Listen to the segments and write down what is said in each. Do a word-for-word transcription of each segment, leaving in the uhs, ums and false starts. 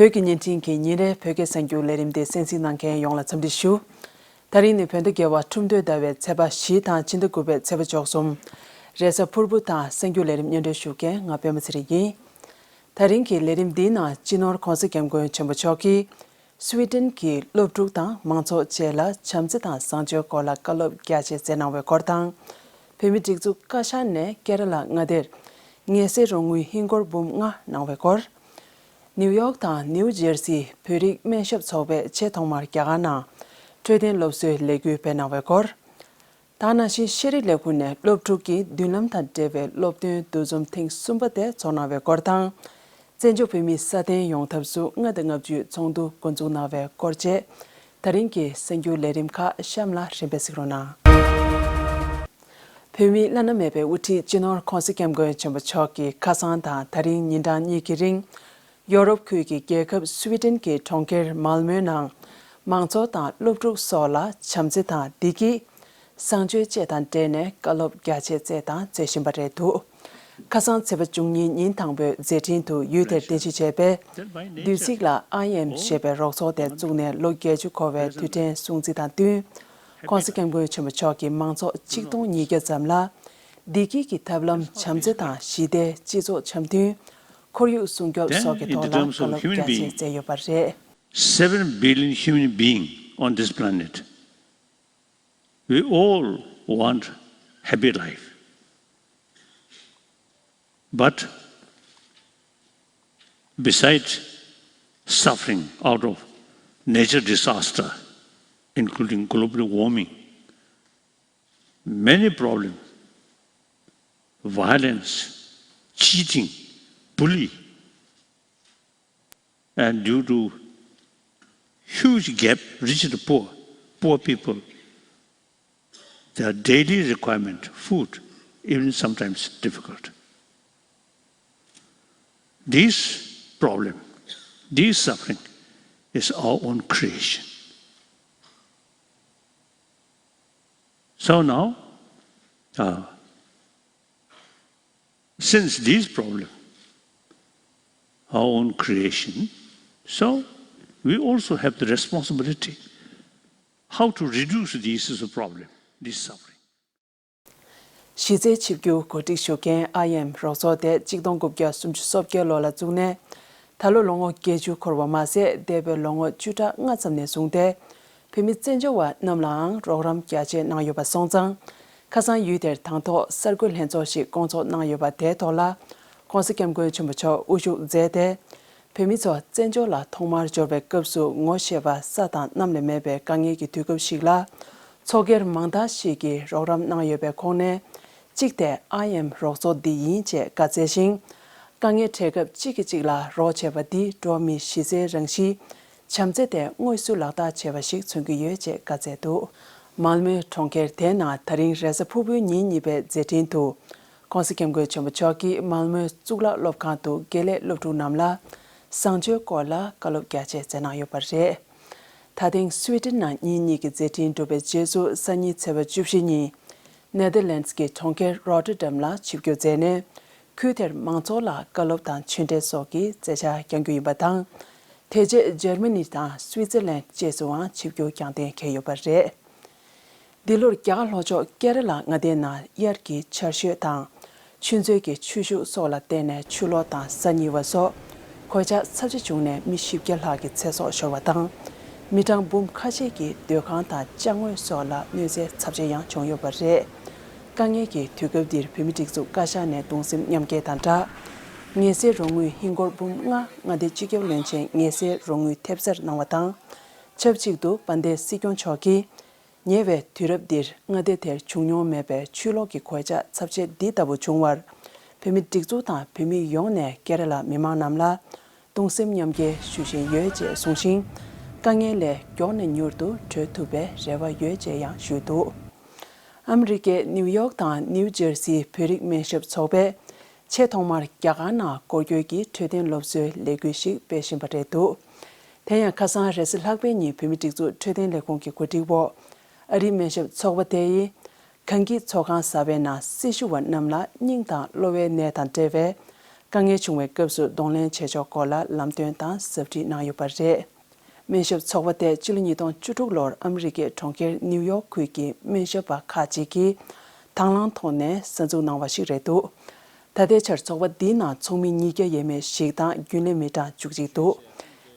བོད་ཀྱི་བརྙན་འཕྲིན་གྱི་ཉིན་རེའི་བོད་སྐད་གསར་འགྱུར་ལས་རིམ་འདི་གསན་གཟིགས་གནང་མཁན་ཡོངས་ལ་འཚམས་འདྲི་ཞུ། ད་རིང་ནི་བོད་ཟླ་བརྒྱད་པ་ཁྲུམས་སྟོད་ཟླ་བའི་ཚེས་པ་བཞི་དང་ཕྱི་ཟླ་དགུ་པའི་ཚེས་པ་བཅུ་གསུམ། རེས་གཟའ་ཕུར་བུ་དང་གསར་འགྱུར་ལས་རིམ་སྙན་སྒྲོན་ཞུ་མཁན་ང་པད་མ་ཚེ་རིང་ཡིན། ད་རིང་གི་ལས་རིམ་འདིའི་ནང་སྤྱི་ནོར་༧གོང་ས་༧སྐྱབས་མགོན་ཆེན་པོ་མཆོག་གིས། སུའེ་ཏེན་གྱི་སློབ་ཕྲུག་དང་མང་ཚོགས་བཅས་ལ་བྱམས་བརྩེ་དང་བཟང་སྤྱོད་སྐོར་ལ་བཀའ་སློབ་རྒྱ་ཆེ་སྩལ་གནང་བའི་སྐོར་དང་། བོད་མིའི་སྒྲིག་འཛུགས་བཀའ་ཤག་ནས་ཀེ་ར་ལ་མངའ་སྡེར་ངལ་སེལ་རོགས་དངུལ་ཧིན་སྒོར་འབུམ་ལྔ་གནང་བའི་སྐོར། ནིའུ་ཡོག་དང་ནིའུ་ཇེར་སི་བོད་རིགས་སྨན་ཞབས་ཚོགས་པས་ཆེས་ཐོག་མར་རྒྱ་གར་ནང་འཕྲོད་བསྟེན་སློབ་གསོའི་ལས་འགུལ་སྤེལ་གནང་བའི་སྐོར། ད་ག་ནང་བཞིན་ཤེས་རིག་ལས་ཁུངས་ནས་སློབ་ཕྲུག་གི་མདུན་ལམ་དང་འབྲེལ་བའི་སློབ་སྟོན་འདུ་འཛོམས་ཐེངས་གསུམ་པ་དེ་འཚོགས་གནང་བའི་སྐོར་དང་། བཙན་བྱོལ་བོད་མིའི་སྲ་བརྟན་ཡོང་ཐབས་སུ་ལྔ་དང་ལྔ་བཅུའི་ཚོགས་འདུ་འགོ་འཛུགས་གནང་བའི་སྐོར་བཅས། ད་རིང་གི་གསར་འགྱུར་ལས་རིམ་ཁག་གཤམ་ལ་རིམ་པས་གཟིགས་རོགས་གནང་། བོད་མིའི་བླ་ན་མེད་པའི་དབུ་ཁྲིད་སྤྱི་ནོར་༧གོང་ས་༧སྐྱབས་མགོན་ཆེན་པོ་མཆོག་གིས་ཁ་སང་དང་ད་རིང་ཉིན་གྲངས་གཉིས་ཀྱི་རིང་། ཡོ་རོབ་ཁུལ་གྱི་རྒྱལ་ཁབ་སུའེ་ཏེན་གྱི་གྲོང་ཁྱེར་མལ་མོའི་ནང་། མང་ཚོགས་དང་སློབ་ཕྲུག་སོགས་ལ་བྱམས་བརྩེ་དང་བདེ་སྐྱིད། བཟང་སྤྱོད་བཅས་དང་འབྲེལ་ནས་བཀའ་སློབ་རྒྱ་ཆེ་སྩལ་དང་སྩལ་བཞིན་པ་རེད་འདུག་ཁ་སང་ཚེས་པ་བཅུ་གཉིས་ཉིན་དང་པོའི་མཛད་འཕྲིན་དུ་ཡུལ་དེར་རྟེན་གཞི་བྱས་པའི་བདུད་རྩི་ལ་ཨའི་ཨེམ་ཞེས་པའི་རོགས་ཚོགས་དེ་བཙུགས་ནས་ལོ་བརྒྱད་ཅུ་འཁོར་བའི་དུས་དྲན་སྲུང་བརྩི་དང་བསྟུན། ༸གོང་ས་༸སྐྱབས་མགོན་ཆེན་པོ་མཆོག་གིས་མང་ཚོགས་ཆིག་སྟོང་ཉིས་བརྒྱ་ཙམ་ལ། བདེ་སྐྱིད་ཀྱི་ཐབས་ལམ་བྱམས་བརྩེ་དང་ཞི་བདེ་སྤྱི་ཚོགས་འཆམ་མཐུན། ཁོར་ཡུག་སྲུང་སྐྱོབ་སོགས་ཀྱི་ཐོག་ལ་བཀའ་སློབ་རྒྱ་ཆེ་སྩལ་ཡོད་པ་རེད། Seven billion human beings on this planet. We all want happy life. But besides suffering out of nature disaster, including global warming, many problems, violence, cheating, bully, and due to huge gap, rich to poor, poor people, their daily requirement, food, even sometimes difficult. This problem, this suffering is our own creation. So now, uh, since these problems our own creation, so we also have the responsibility how to reduce these problem, this suffering. གཞི་རྩའི་ཆིབས་བསྒྱུར་གོ་སྒྲིག་ཞུ་མཁན་ཨའི་ཨེམ་རོགས་ཚོགས་དེ་གཅིག་སྟོང་དགུ་བརྒྱ་སུམ་ཅུ་སོ་བརྒྱད་ལོ་ལ་བཙུགས་ནས། ད་ལོ་ལོ་ངོ་བརྒྱད་ཅུ་འཁོར་བ་མ་ཟད། འདས་པའི་ལོ་ངོ་བཅུ་ཕྲག་ལྔ་ཙམ་ནས་བཟུང་སྟེ། བོད་མི་བཙན་བྱོལ་བ་རྣམས་ལའང་རོགས་རམ་རྒྱ་ཆེ་གནང་ཡོད་པ་སོང་ཙང་། ཁ་སང་ཡུལ་དེར་དང་ཐོག་གསར་འགོད་ལྷན་ཚོགས་ཤིག་བསྐོང་ཚོགས་གནང་ཡོད་པ་དེའི་ཐོག་ལ། ༸གོང་ས་༸སྐྱབས་མགོན་ཆེན་པོ་མཆོག་དབུ་བཞུགས་མཛད་དེ། བོད་མི་ཚོ་བཙན་བྱོལ་ལ་ཐོག་མར་འབྱོར་བའི་སྐབས་སུ་ངོ་ཤེས་པ་ས་དང་གནམ་ལས་མེད་པའི་དཀའ་ངལ་གྱི་དུས་སྐབས་ཤིག་ལ། ཚོགས་སྒེར་མང་དག་ཞིག་གིས་རོགས་རམ་གནང་ཡོད་པའི་ཁོངས་ནས། གཅིག་དེ་ཨའི་ཨེམ་རོགས་ཚོགས་འདི་ཡིན་ཅེས་བཀའ་སྩལ་ཞིང་། དཀའ་ངལ་འཕྲད་སྐབས་གཅིག་གིས་གཅིག་ལ་རོགས་བྱས་པ་འདིས་འགྲོ་བ་མིའི་གཞི་རྩའི་རང་གཤིས། བྱམས་བརྩེ་དེ་དངོས་སུ་ལག་བསྟར་བྱས་པ་ཞིག་མཚོན་གྱི་ཡོད་ཅེས་བཀའ་སྩལ་འདུག་མལ་མོའི་གྲོང་ཁྱེར་དེའི་ནང་ད་རིང་རེས་གཟའ་ཕུར་བུའི་ཉིན་གཉིས་པའི་མཛད་འཕྲིན་དུ། ༸གོང་ས་༸སྐྱབས་མགོན་ཆེན་པོ་མཆོག་གིས་མལ་མོའི་གཙུག་ལག་སློབ་ཁང་དུ་དགེ་ལས་སློབ་ཕྲུག་རྣམས་ལ་བཟང་སྤྱོད་སྐོར་ལ་བཀའ་སློབ་རྒྱ་ཆེ་སྩལ་གནང་ཡོད་པ་རེད། ད་ཐེངས་སུའེ་ཏེན་ནང་ཉིན་གཉིས་ཀྱི་མཛད་འཕྲིན་གྲུབ་པའི་རྗེས་སུ་སང་ཉིན་ཚེས་པ་བཅུ་བཞི་ཉིན། ནེ་དར་ལེནྜ་ཀྱི་གྲོང་ཁྱེར་རོ་ཊར་ཌམ་ལ་ཆིབས་བསྒྱུར་མཛད་ནས། ཁུལ་དེར་མང་ཚོགས་ལ་བཀའ་སློབ་དང་ཆོས་འབྲེལ་སོགས་ཀྱི་མཛད་འཆར་བསྐྱང་རྒྱུ་ཡིན་པ་དང་། དེ་རྗེས་འཇར་མ་ནི་དང་སུའི་ཙེར་ལན་བཅས་སུའང་ཆིབས་བསྒྱུར་བསྐྱངས་གཏན་འཁེལ་ཡོད་པ་རེད། འདི་ལོར་རྒྱ་གར་ལྷོ་ཕྱོགས་ཀེ་ར་ལ་མངའ་སྡེའི་ནང་དབྱར་གྱི་ཆར་ཞོད་དང་། ཆུ་མཛོད་ཀྱི་ཆུ་ཤུགས་སོགས་ལ་བརྟེན་ནས་ཆུ་ལོག་དང་ས་ཉིལ་བ་སོགས་གོད་ཆག་ཚབས་ཆེ་བྱུང་ནས་མི་བཞི་བརྒྱ་ལྷག་གི་ཚེ་སྲོག་ཤོར་བ་དང་། མི་གྲངས་འབུམ་ཁ་ཤས་ཀྱི་སྡོད་ཁང་དང་ཅ་དངོས་སོགས་ལ་གནོད་འཚེ་ཚབས་ཆེ་ཡང་བྱུང་ཡོད་པ་རེད། དཀའ་ངལ་གྱི་དུས་སྐབས་འདིར་བོད་མིའི་སྒྲིག་འཛུགས་བཀའ་ཤག་ནས་གདུང་སེམས་མཉམ་སྐྱེད་དང་སྦྲགས། ངལ་སེལ་རོགས་དངུལ་ཧིན་སྒོར་འབུམ་ལྔ་མངའ་སྡེ་སྤྱི་ཁྱབ་བློན་ཆེན་ངལ་སེལ་རོགས་དངུལ་ཐེབས་རྩར་གནང་བ་དང་། ཆབས་ཅིག་ཏུ་དཔལ་ལྡན་སྲིད་སྐྱོང་མཆོག་གིས། ཉེ་བའི་དུས་རབས་འདིར་མངའ་སྡེ་དེར་བྱུང་མྱོང་མེད་པའི་ཆུ་ལོག་གི་གོད་ཆག་ཚབས་ཆེ་འདི་ལྟ་བུ་བྱུང་བར། བོད་མིའི་སྒྲིག་འཛུགས་དང་བོད་མི་ཡོངས་ནས་ཀེ་ར་ལ་མི་མང་རྣམས་ལ་གདུང་སེམས་མཉམ་སྐྱེད་ཞུ་བཞིན་ཡོད་ཅེས་གསུངས་ཤིང་། དཀའ་ངལ་ལས་མགྱོགས་ནས་མྱུར་དུ་གྲོལ་ཐུབ་པའི་རེ་བ་ཡོད་ཅེས་ཡང་ཞུས་འདུག་ཨ་མི་རི་ཀའི་ནིའུ་ཡོག་དང་ནིའུ་ཇར་སིའི་བོད་རིགས་སྨན་ཞབས་ཚོགས་པས། ཆེས་ཐོག་མར་རྒྱ་གར་ནང་སྐོར་སྐྱོད་ཀྱི་འཕྲོད་བསྟེན་སློབ་གསོའི་ལས་འགུལ་ཞིག་སྤེལ་བཞིན་པ་རེད་འདུག་དེ་ཡང་ཁ་སང་རེས་གཟའ་ལྷག་པའི་ཉིན་བོད་མིའི་སྒྲིག་འཛུགས་འཕྲོད་བསྟེན་ལས་ཁུངས་ཀྱི་གོ་སྒྲིག་འོག་ཨ་རིའི་སྨན་ཞབས་ཚོགས་པ་དེ་ཡིས་གངས་སྐྱིད་ཚོགས་ཁང་གསར་པའི་ནང་སྲི་ཞུ་བ་རྣམས་ལ་སྙིང་དང་གློ་བའི་ནད་དང་འབྲེལ་བའི་ དཀའ་ངལ་བྱུང་བའི་སྐབས་སུ་གདོང་ལེན་བྱེད་ཕྱོགས་སྐོར་ལ་ལམ་སྟོན་དང་ཟབ་ཁྲིད་གནང་ཡོད་པ་རེད། སྨན་ཞབས་ཚོགས་པ་དེས་ཕྱི་ལོ་ཉིས་སྟོང་བཅུ་དྲུག་ལོར་ཨ་མི་རི་ཀའི་གྲོང་ཁྱེར་ནིའུ་ཡོག་ཁུལ་གྱི་སྨན་ཞབས་པ་ཁག་ཅིག་གིས་དང་བླངས་ཐོག་ནས་གསར་འཛུགས་གནང་བ་ཞིག་རེད་འདུག་ད་ལྟའི་ཆར་ཚོགས་པ་འདིའི་ནང་ཚོགས་མི་ཉིས་བརྒྱ་ཡས་མས་ཤིག་དང་རྒྱུན་ལས་མི་གྲངས་བཅུ་གཅིག་འདུག་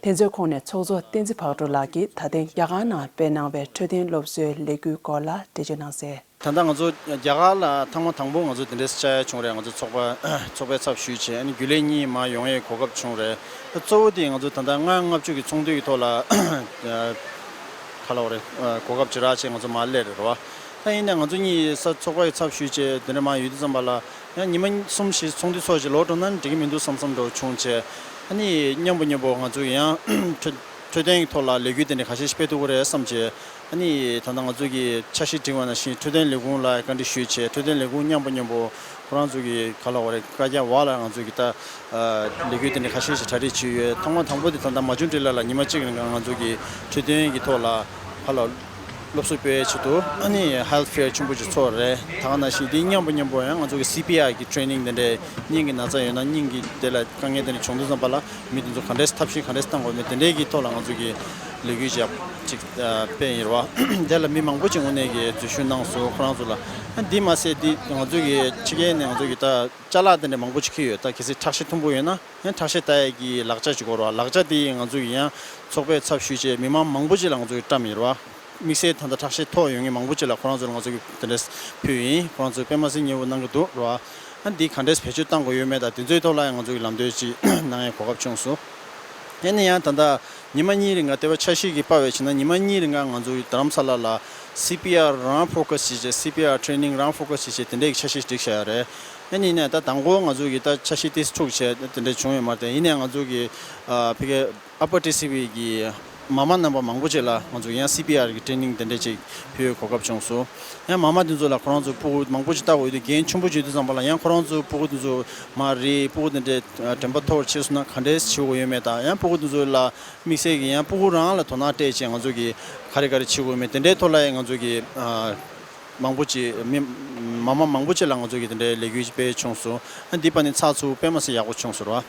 དེ་ཚོའི་ཁོངས་ནས་ཚོགས་གཙོ་བསྟན་འཛིན་བག་གྲོ་ལགས་ཀྱིས་ད་ཐེངས་རྒྱ་གར་ནང་སྤེལ་གནང་བའི་འཕྲོད་བསྟེན་སློབ་གསོའི་ལས་འགུལ་སྐོར་ལ་འགྲེལ་བརྗོད་གནང་གསལ། ད་ལྟ་ང་ཚོ་རྒྱ་གར་ལ་ཐེངས་མ་དང་པོ་ང་ཚོ་དེ་འདྲའི་བཅར་ཡ་བྱུང་རེད། ང་ཚོ་ཚོགས་པ་ཚོགས་པའི་ཚབ་ཞུས་བྱས། ཨ་ནི་རྒྱུན་ལས་གཉིས་མར་ཡོང་ཡའི་གོ་སྐབས་བྱུང་རེད། ད་གཙོ་བོ་དེ་ང་ཚོ་ད་ལྟ་ལྔ་ལྔ་བཅུ་གི་ཚོགས་འདུ་ཡི་ཐོག་ལ་ག་ལབ་དགོས་རེད། གོ་སྐབས་ཅིག་རག་བྱས་ང་ཚོ་མར་སླེབས་རེད་རོ། ད་ཡིན་ནའི་ང་ཚོ་གཉིས་ས་ཚོགས་པ་ཡི་ཚབ་ཞུས་བྱས་དེ་འདྲ་མར་ཡོང་དུས་ཙམ་པ་ལ་ཡང་ཉི་མ་གསུམ་བཞི་ཚོགས་འདུ་ཚོགས་བྱས་ལོག་འགྲོ་ན་འགྲིག་གི་མི་འདུག་བསམ་བསམ་འདྲ་བོ་བྱུང་བྱས། ཨ་ནི་མཉམ་པོ་མཉམ་པོ་ང་ཚོ་ཡང་འཕྲོད་འཕྲོད་བསྟེན་གྱི་ཐོག་ལ་ལས་འགུལ་དེ་འདྲ་ཁ་ཤས་ཤིག་སྤེལ་ཐུབ་ཀྱི་རེད་བསམ་བྱས། ཨ་ནི་ད་ལྟ་ང་ཚོ་གི་འཆར་གཞི་བསྒྲིགས་པ་ནང་བཞིན་འཕྲོད་བསྟེན་ལས་ཁུངས་ལ་བཀའ་འདྲི་ཞུས་བྱས། འཕྲོད་བསྟེན་ལས་ཁུངས་མཉམ་པོ་མཉམ་པོ་ཁོ་རང་ཚོ་གི་ག་ལབ་དགོས་རེད། བཀའ་རྒྱ་འོག་ལ་ང་ཚོ་གི་ད་ལས་འགུལ་དེ་འདྲ་ཁ་ཤས་ཤིག་གྲ་སྒྲིག་བྱས་ཡོད། ཐོག་མ་དང་པོ་དེ་ད་ལྟ་མ་ཇུན་ཊི་ལ་ལ་ཉི་མ་གཅིག་རིང་ལ་ང་ཚོ་གི་འཕྲོད་བསྟེན་གྱི་ཐོག་ལ་ཧ་ལ་སློབ་གསོ་སྤེལ་བའི་ཆེད་དུ་ཨ་ནི་ཧེལ་ཐི་ཕེར་ཆེན་པོ་ཅིག་ཚོགས་རེད། ད་ག་ནང་བཞིན་དེ་མཉམ་པོ་མཉམ་པོ་ཡང་ང་ཚོ་གི་སི་པི་ཨར་གི་ཊེ་རེ་ནིང་དེ་འདྲའི་སྙིང་གི་ན་ཚ་ཡོད་ན་སྙིང་གི་དེ་ལ་དཀའ་ངལ་དེ་འདྲ་བྱུང་དུས་ཙམ་པ་ལ་མི་དེ་ཚོ་ག་འདྲས་ཐབས་ཤེས་ག་འདྲས་བཏང་དགོས་མེད་དེ་འདྲའི་གི་ཐོག་ལ་ང་ཚོ་གི་ལས་འགུལ་ཅིག་ཅིག་སྤེལ་ཡིན་རེད་བ། དེ་ལ་མི་མང་པོ་ཅིག་དངོས་གནས་ཀྱི་འཛུལ་ཞུགས་གནང་སོང་ཁོ་རང་ཚོ་ལ། ཨ་འདི་མ་ཟད་འདི་ང་ཚོ་གི་ཕྱི་རྒྱལ་ནས་ང་ཚོ་གི་ད་ཅ་ལག་དེ་འདྲ་མང་པོ་ཅིག་ཁྱེར་ཡོད། ད་གལ་སྲིད་ཁྲག་ཤེད་མཐོན་པོ་ཡོད་ན་ཡང་ཁྲག་ཤེད་ལྟ་ཡས་ཀྱི་ལག་ཆ་ཅིག་དགོས་རེད་བ། ལག་ཆ་དེ་ང་ཚོ་གི་ཡང་ཚོགས་པའི་ཚབ་ཞུས་བྱས་མི་མང་མང་པོ་ཅིག་ལ་ང་ཚོ་གི་བཀྲམ་ཡིན་རེད་བ། དམིགས་བསལ་ད་ལྟ་ཁྲག་ཤེད་མཐོ་ཡོད་མཁན་མང་པོ་ཅིག་ལ་ཁོ་རང་ཚོ་ལ་ང་ཚོ་གི་དེ་འདྲས་ཕུལ་ཡིན། ཁོ་རང་ཚོས་དཔེ་མ་སྲིད་མཉེས་པོ་གནང་གི་འདུག་རེད་བ། ཨ་འདི་ག་འདྲས་བེད་སྤྱོད་བཏང་དགོས་ཡོད་མེད་དང་དེ་ཚོའི་ཐོག་ལ་ཡང་ང་ཚོ་གི་ལམ་སྟོན་ཅིག་གནང་ཡའི་གོ་སྐབས་བྱུང་སོང་། ཡིན་ན་ཡང་ད་ལྟ་ཉི་མ་གཉིས་རིང་ག་དེ་བ་འཆར་གཞི་གི་དཔག་པའི་ཕྱིན་ན་ཉི་མ་གཉིས་རིང་ག་ང་ཚོ་རྡ་རམ་ས་ལ་ལ་སི་པི་ཨར་རང་ཕོ་ཀ་སི་བྱས་བྱས་སི་པི་ཨར་ཊེ་རེ་ནིང་རང་ཕོ་ཀ་སི་བྱས་བྱས་དེ་འདྲའི་འཆར་གཞི་སྒྲིག་བཞག་ཡ་རེད། ཡིན་ནའི་ནས་ད་དང་པོ་ང་ཚོ་གི་ད་འཆར་གཞི་དེ་འཁྲུག་བྱས་དེ་འདྲ་བྱུང་ཡོད་མ་རེད། དེ་ཡིན་ནའི་ང་ཚོ་གི་ཕ་གི་ཨ་པར་ཊི་སི་བི་གི་མ་མ་རྣམ་པ་མང་པོ་ཅིག་ལ་ང་ཚོ་ཡང་སི་པི་ཨར་གི་ཊེ་རེ་ནིང་དེ་འདྲ་ཅིག་ཕུལ་གོ་སྐབས་བྱུང་སོང་། ཡང་མ་མ་དེ་ཚོ་ལ་ཁོ་རང་ཚོ་ཕྲུ་གུ་མང་པོ་ཅིག་ལྟ་དགོས་ཡོད་དུས་རྒན་ཆུང་པོ་ཅིག་ཡོད་དུས་ཙམ་པ་ལ་ཡང་ཁོ་རང་ཚོ་ཕྲུ་གུ་དེ་ཚོ་མར་རེད་ཕྲུ་གུ་དེ་འདྲའི་དྲན་པ་མཐོ་བར་བྱས་སོང་ན་ག་འདྲས་བྱེད་དགོས་ཡོད་མེད་དང་ཡང་ཕྲུ་གུ་དེ་ཚོ་ལ་དམིགས་བསལ་གྱི་ཡང་ཕྲུ་གུ་རང་ལ་དོ་སྣང་སྤྲད་བྱས་ང་ཚོ་གི་ག་རེ་ག་རེ་བྱེད་དགོས་མེད་དེ་འདྲའི་ཐོག་ལ་ཡང་ང་ཚོ་གི་མང་པོ་ཅིག་མི་མ་མ་མང་པོ་ཅིག་ལ་ང་ཚོ་གི་དེ་འདྲའི་ལས་འགུལ་སྤེལ་བྱུང་སོང་། ཨ་འདི་པ་ནི་ཚགས་ཚུད་དཔེ་མ་སྲིད་ཡག་པོ་བྱུང་སོང་ར།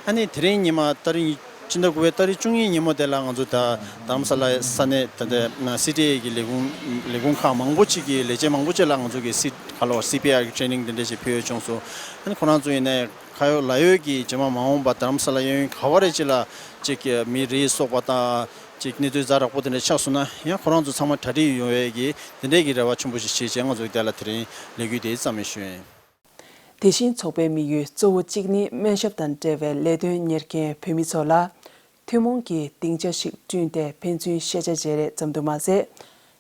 ཨ་ནི་དེ་རིང་ཉི་མ་ཏ་རིག་སྤྱི་ཟླ་དགུ་པའི་ཏ་རིག་བཅུ་གཉིས་ཉིན་མོ་དེ་ལ་ང་ཚོ་ད་རྡ་རམ་ས་ལ་ས་གནས་ད་ལྟ་སི་ཊི་ཨེ་གི་ལས་ཁུངས་ལས་ཁུངས་ཁག་མང་པོ་ཅིག་གི་ལས་བྱེད་མང་པོ་ཅིག་ལ་ང་ཚོ་གི་སི་ག་ལོ་སི་པི་ཨར་གི་ཊེ་རེ་ནིང་དེ་འདྲ་ཞིག་ཕུལ་ཡོད་བྱུང་སོང་། ཨ་ནི་ཁོ་རང་ཚོ་ཡིན་ནའི་ཁ་ཡོད་ལག་ཡོད་ཀྱི་རྗེས་མ་མ་འོངས་པ་རྡ་རམ་ས་ལ་གཡས་གཡོན་ག་བ་རེ་ཅིག་ལ་ཅིག་མི་རིགས་སོགས་པ་དང་ཅིག་གནས་ཚུལ་ཛ་དྲག་པོ་དེ་འདྲ་ཆགས་སོང་ན་ཡང་ཁོ་རང་ཚོ་ཚང་མ་གྲ་སྒྲིག་ཡོང་བའི་གི་དེ་འདྲའི་གི་རེ་བ་ཆེན་པོ་ཞིག་བྱེད་བྱས་ང་ཚོ་གི་དེ་ལ་དེ་རིང་ལས་འགུལ་དེ་བརྩམས་ཡོད་ཞུ་ཡིན། དེ་བཞིན་ཚོགས་པའི་དམིགས་ཡུལ་གཙོ་བོ་གཅིག་ནི་སྨན་ཞབས་དང་འབྲེལ་བའི་ལས་དོན་གཉེར་མཁན་བོད་མི་ཚོ་ལ་ཐུན་མོང་གི་སྡིངས་ཆ་ཞིག་བསྐྲུན་ཏེ་ཕན་ཚུན་ཤེས་བྱ་བརྗེ་རེས་ཙམ་དུ་མ་ཟད།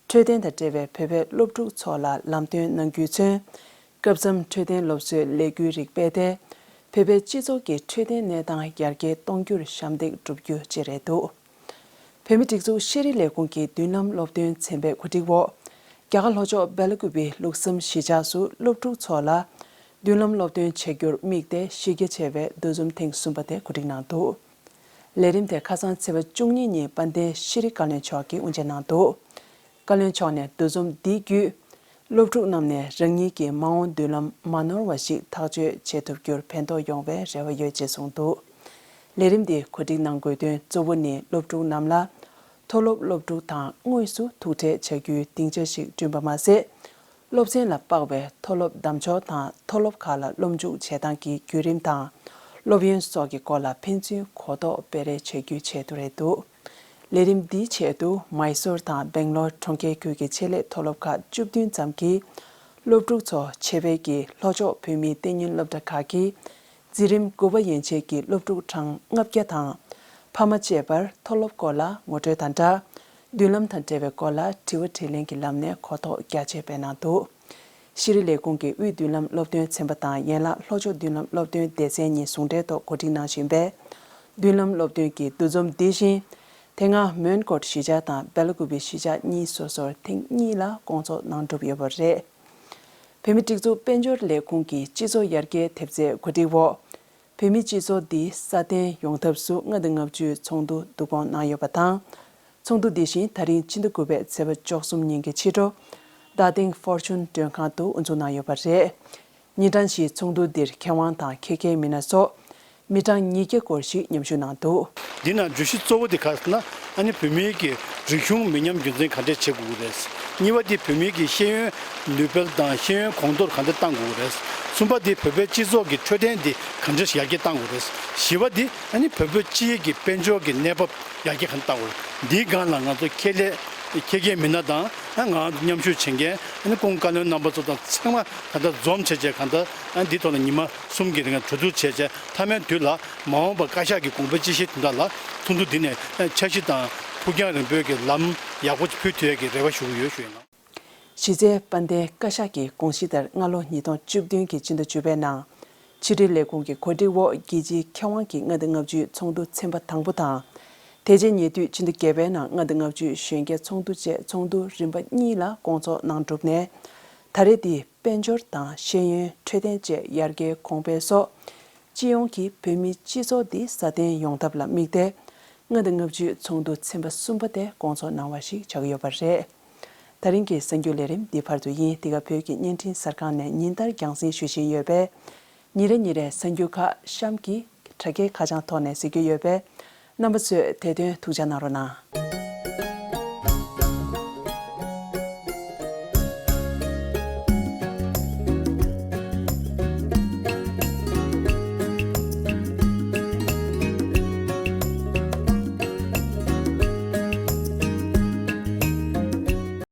འཕྲོད་བསྟེན་དང་འབྲེལ་བའི་བོད་པའི་སློབ་ཕྲུག་ཚོ་ལ་ལམ་སྟོན་གནང་རྒྱུས་མཚོན། སྐབས་མཚམས་འཕྲོད་བསྟེན་སློབ་གསོའི་ལས་འགུལ་རིགས་སྤེལ་ཏེ། བོད་པའི་སྤྱི་ཚོགས་ཀྱི་འཕྲོད་བསྟེན་གནས་སྟངས་ཡར་རྒྱས་གཏོང་རྒྱུར་ཞབས་འདེགས་སྒྲུབ་རྒྱུ་བཅས་རེད་འདུག་བོད་མིའི་སྒྲིག་འཛུགས་ཤེས་རིག་ལས་ཁུངས་ཀྱི་མདུན་ལམ་སློབ་སྟོན་ཚན་པའི་གོ་སྒྲིག་འོག་རྒྱ་གར་ལྷོ་ཕྱོགས་སྦེལ་ཀུ་པེའི་ལུགས་བསམ་གཞིས་ཆགས་སུ་སློབ་ཕྲུག་ཚོ་ལ་མདུན་ལམ་སློབ་སྟོན་བྱ་རྒྱུར་དམིགས་ཏེ་གཞི་རྒྱ་ཆེ་བའི་འདུ་འཛོམས་ཐེངས་གསུམ་པ་དེ་གོ་སྒྲིག་གནང་འདུག་ལས་རིམ་དེ་ཁ་སང་ཚེས་པ་བཅུ་གཉིས་ཉིན་དཔལ་ལྡན་ཤེས་རིག་བཀའ་བློན་མཆོག་གིས་དབུ་འབྱེད་གནང་འདུག་བཀའ་བློན་མཆོག་ནས་འདུ་འཛོམས་འདི་བརྒྱུད། སློབ་ཕྲུག་རྣམས་ནས་རང་ཉིད་ཀྱི་མ་འོངས་མདུན་ལམ་མ་ནོར་བ་ཞིག་ཐག་གཅོད་བྱེད་ཐུབ་རྒྱུར་ཕན་ཐོགས་ཡོང་བའི་རེ་བ་ཡོད་ཅེས་གསུངས་འདུག་ལས་རིམ་འདི་གོ་སྒྲིག་གནང་དགོས་དོན་གཙོ་བོ་ནི་སློབ་ཕྲུག་རྣམས་ལ་མཐོ་སློབ་སློབ་ཕྲུག་དང་དངོས་སུ་ཐུག་འཕྲད་བྱ་རྒྱུའི་སྡིངས་ཆ་ཞིག་བསྐྲུན་པ་མ་ཟད། སློབ་ཚན་ལ་དཔག་པའི་མཐོ་སློབ་བདམས་ཕྱོགས་དང་མཐོ་སློབ་ཁག་ལ་སློབ་འཇུག་བྱེད་སྟངས་ཀྱི་བརྒྱུད་རིམ་དང་། སློབ་ཡོན་སོགས་ཀྱི་སྐོར་ལ་ཕན་ཚུན་གོ་རྟོགས་སྤེལ་རེས་བྱ་རྒྱུའི་ཆེད་དུ་རེད་འདུག་ལས་རིམ་འདིའི་ཆེད་དུ་མཱི་སོར་དང་སྦེང་ལོར་གྲོང་ཁྱེར་ཁུལ་གྱི་ཆེད་ལས་མཐོ་སློབ་ཁག་བཅུ་བདུན་ཙམ་གྱིས། སློབ་ཕྲུག་ཚོ་ཆེ་བའི་གི་ལྷོ་ཕྱོགས་བོད་མིའི་ལྟེ་བརྙན་སློབ་གྲྭ་ཁག་གི་འཛིན་རིམ་དགུ་པ་ཡན་ཆད་ཀྱི་སློབ་ཕྲུག་གྲངས་ལྔ་བརྒྱ་དང་། ཕ་མ་བཅས་པར་མཐོ་སློབ་སྐོར་ལ་ངོ་སྤྲོད་དང་སྦྲགས། མདུན་ལམ་དང་འབྲེལ་བའི་སྐོར་ལ་དྲི་བ་དྲིས་ལན་གྱི་ལམ་ནས་གོ་རྟོགས་རྒྱ་ཆེ་སྤེལ་གནང་འདུག་ཤེས་རིག་ལས་ཁུངས་ཀྱི་དབུས་མདུན་ལམ་སློབ་སྟོན་ཚན་པ་དང་ཡན་ལག་ལྷོ་ཕྱོགས་མདུན་ལམ་སློབ་སྟོན་སྡེ་ཚན་གཉིས་ཟུང་འབྲེལ་ཐོག་གོ་སྒྲིག་གནང་བཞིན་པའི་མདུན་ལམ་སློབ་སྟོན་གྱི་འདུ་འཛོམས་འདི་བཞིན། དེ་སྔ་མོན་གྷོ་གཞིས་ཆགས་དང་སྦེལ་ཀུ་པེ་གཞིས་ཆགས་གཉིས་སོ་སོར་ཐེངས་གཉིས་ལ་སྐོང་ཚོགས་གནང་གྲུབ་ཡོད་པ་རེད། བོད་མིའི་སྒྲིག་འཛུགས་དཔལ་འབྱོར་ལས་ཁུངས་ཀྱི་སྤྱི་ཚོགས་ཡར་རྒྱས་ཐེབས་རྩའི་གོ་སྒྲིག་འོག་བོད་མིའི་སྤྱི་ཚོགས་འདི་སྲ་བརྟན་ཡོང་ཐབས་སུ་ལྔ་དང་ལྔ་བཅུའི་ཚོགས་འདུ་བསྡུ་སྐོང་གནང་ཡོད་པ་དང་། ཚོགས་འདུ་འདི་བཞིན་ད་རིང་ཕྱི་ཟླ་དགུ་པའི་ཚེས་པ་བཅུ་གསུམ་ཉིན་གྱི་ཕྱི་དྲོ། རྡ་སྟེང་ཧྥོར་ཆུན་མགྲོན་ཁང་དུ་དབུ་འཛུགས་གནང་ཡོད་པ་རེད། ཉིན་གྲངས་བཞིའི་ཚོགས་འདུ་འདིར་མཁས་དབང་དང་མཁས་མཁས་མི་སྣ་སོགས་ མི་གྲངས་ཉིས་བརྒྱ་སྐོར་ཞིག་མཉམ་ཞུགས་གནང་འདུག། འདི་ནང་བརྗོད་གཞི་གཙོ་བོ་དེ་ག་རེ་ཟེར་ན། ཨ་ནི་བོད་མིའི་གི་རིག་གཞུང་མི་ཉམས་རྒྱུན་འཛིན་ག་འདྲས་བྱེད་དགོས་ཀྱི་རེད། གཉིས་པ་དེ་བོད་མིའི་གི་ཤེས་ཡོན་ནུས་སྤེལ་དང་ཤེས་ཡོན་གོང་མཐོར་ག་འདྲས་གཏང་དགོས་ཀྱི་རེད། གསུམ་པ་དེ་བོད་པའི་སྤྱི་ཚོགས་ཀྱི་འཕྲོད་བསྟེན་དེ་ག་འདྲས་ཡར་རྒྱས་གཏང་དགོས་ཀྱི་རེད། བཞི་པ་དེ་ཨ་ནི་བོད་པའི་སྤྱིའི་གི་དཔལ་འབྱོར་གྱི་གནས་བབ་ཡར་རྒྱས་ག་འདྲས་གཏང་དགོས་རེད། འདིའི་སྒང་ལ་ང་ཚོ་ཁྱད་ལས་ཁྱད་མཁས་མི་སྣ་དང་། ཨ་ང་མཉམ་ཞུགས་བྱེད་མཁན་ཨ་ནི་སྐུ་ངོ་བཀའ་བློན་རྣམ་པ་ཚོ་དང་ཚང་མ་ག་འདྲས་འཛོམས་བྱས་བྱས། ག་འདྲས་ཨ་འདིའི་ཐོག་ལ་ཉི་མ་གསུམ་གྱི་རིང་གྲོས་བསྡུར་བྱས་བྱས། མཐའ་མའི་དུས་ལ་མ་འོངས་པ་བཀའ་ཤག་གི་དགོངས་པ་ཇི་བཞིན་དོན་དག་ལ་ཚོགས་འདུ་འདི་ནས་འཆར་གཞི་དང་ཕུགས་རྒྱང་རིང་པོའི་གི་ལམ་ཡག་པོ་ཕུལ་ཐུབ་ཡག་གི་རེ་བ་ཞུ་གི་ཡོད་ཞུ་ཡིན། གཞི་རྩའི་དཔལ་ལྡན་བཀའ་ཤག་གི་དགོངས་གཞི་ལྟར་སྔ་ལོ་ཉིས་སྟོང་བཅུ་བདུན་གྱི་སྤྱི་ཟླ་བཅུ་པའི་ནང་ཕྱི་དྲིལ་ལས་ཁུངས་ཀྱི་གོ་སྒྲིག་འོག་རྒྱལ་སྤྱིའི་མཁས་དབང་གི་ལྔ་བདོ་ལྔ་བཅུའི་ཚོགས་འདུ་ཚན་པ་དང་པོ་དང་། དེ་རྗེས་ཉེ་དུས་སྤྱི་ཟླ་བརྒྱད་པའི་ནང་ལྔ་བདོ་ལྔ་བཅུའི་གཞོན་སྐྱེས་ཚོགས་འདུ་བཅས་ཚོགས་འདུ་རིམ་པ་གཉིས་ལ་སྐོང་ཚོགས་གནང་གྲུབ་ནས། ད་རེས་འདི་དཔལ་འབྱོར་དང་ཤེས་ཡོན། འཕྲོད་བསྟེན་བཅས་ཡར་རྒྱས་གོང་འཕེལ་སོགས་སྤྱི་ཡོངས་ཀྱི་བོད་མིའི་སྤྱི་ཚོགས་འདི་སྲ་བརྟན་ཡོང་ཐབས་ལ་དམིགས་ཏེ། ལྔ་བདོ་ལྔ་བཅུའི་ཚོགས་འདུ་ཚན་པ་གསུམ་པ་དེ་སྐོང་ཚོགས་གནང་བ་ཞིག་ཆགས་ཀྱི་ཡོད་པ་རེད། ད་རིང་གི་གསར་འགྱུར་ལས་རིམ་འདི་བར་དུ་ཡིན། འདི་ག་བོད་ཀྱི་བརྙན་འཕྲིན་གསར་ཁང་ནས་ཉིན་ལྟར་རྒྱང་སྲིང་ཞུ་བཞིན་ཡོད་པས། ཉིན་རེ་ཉིན་རེ་གསར་འགྱུར་ཁག་གཤམ་གྱི་དྲ་རྒྱའི་ཁ་བྱང་ཐོག་ནས་གཟིགས་རྒྱུ་ཡོད་པས། རྣམ་པ་ཚོས་དེ་དོན་ཐུགས་འཇགས་གནང་རོགས་གནང་།